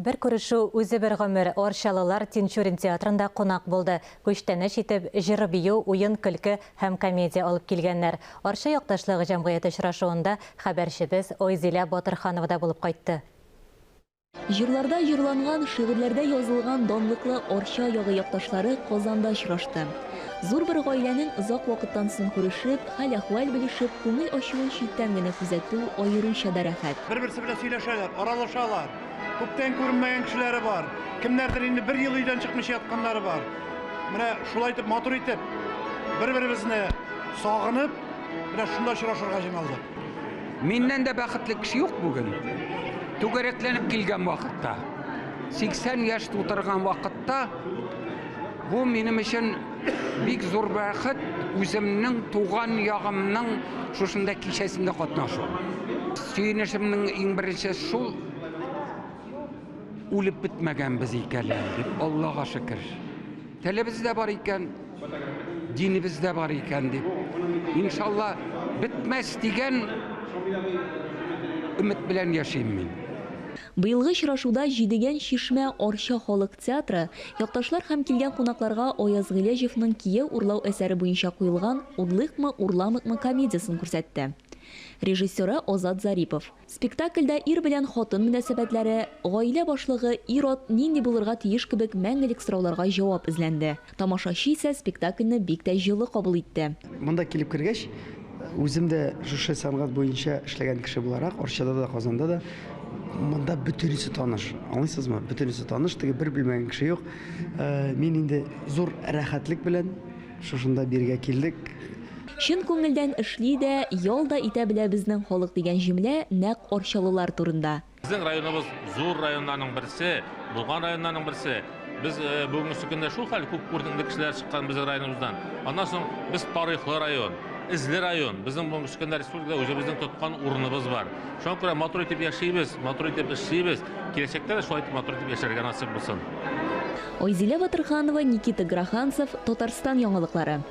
Бер күрешү үзе бер гомер, Арчалылар Тинчурин театрында кунак булды. Күчтәнәч итеп, җыр-бию, уен-көлке һәм комедия алып килгәннәр. Арча якташлыгы җәмгыяте очрашуында хәбәрчебез Айзилә Батырханова да булып кайтты. Җырларда җырланган, шигырьләрдә язылган данлыклы Арча ягы якташлары Казанда очрашты. Зур бер гаиләнең озак вакыттан соң күрешеп, хәл-әхвәл белешеп, күңел ачуын читтән генә күзәтү аеруча да рәхәт. Бер-берсе белән сөйләшәләр, аралашалар. Күптән күренмәгән кешеләре бар. Кемнәрдер инде бер ел өйдән чыкмыйча ятканнары бар. Менә шулай итеп матур итеп бер-беребезне сагынып, менә шунда очрашырга җыйналдык. Миннән дә бәхетле кеше юк бүген. Түгәрәкләнеп килгән вакытта, 80 яшь тутырган вакытта бу минем өчен бик зур бәхет, үземнең туган ягымның шушында кичәсендә катнашу. Сөенечемнең иң беренче шул, үлеп бетмәгәнбез икән әле дип, Аллага шөкер. Телебез дә бар икән, динебез дә бар икән дип. Иншалла, бетмәс дигән өмет белән яшим мин. Быелгы очрашуда Җидегән чишмә Арча халык театры якташлар һәм килгән кунакларга Аяз Гыйләҗевның Кияү урлау әсәре буенча куелган Урлыйкмы, урламыйкмы комедиясен күрсәтте. Режиссеры Азат Зарипов. Спектакльдә ир белән хатын мөнәсәбәтләре, гаилә башлыгы, ир-ат нинди булырга тиеш кебек мәңгелек сорауларга җавап эзләнде. Тамашачы исә спектакльне бик тә җылы кабул итте. Монда килеп кергәч, үзем дә шушы сәнгать буенча эшләгән кеше буларак, Арчада да, Казанда да, монда бөтенесе таныш. Аңлыйсызмы? Бөтенесе таныш, теге бер белмәгән кеше юк. Мин инде зур рәхәтлек белән шушында бирегә килдек. Чын күңелдән эшли дә, ял да итә белә безнең халык дигән җөмлә нәкъ арчалылар турында. Безнең районыбыз зур районнарның берсе, булган районнарның берсе. Без бүгенге көндә шул хәл күп күренекле кешеләр чыккан безнең районыбыздан. Аннан соң без тарихлы район, эзле район. Безнең бүгенге көндә республикада үзебезнең тоткан урыныбыз бар. Шуңа күрә матур итеп яшибез, матур итеп эшлибез. Киләчәктә дә шулай итеп матур итеп яшәргә насыйп булсын. Айзилә Батырханова, Никита Граханцев, Татарстан яңалыклары.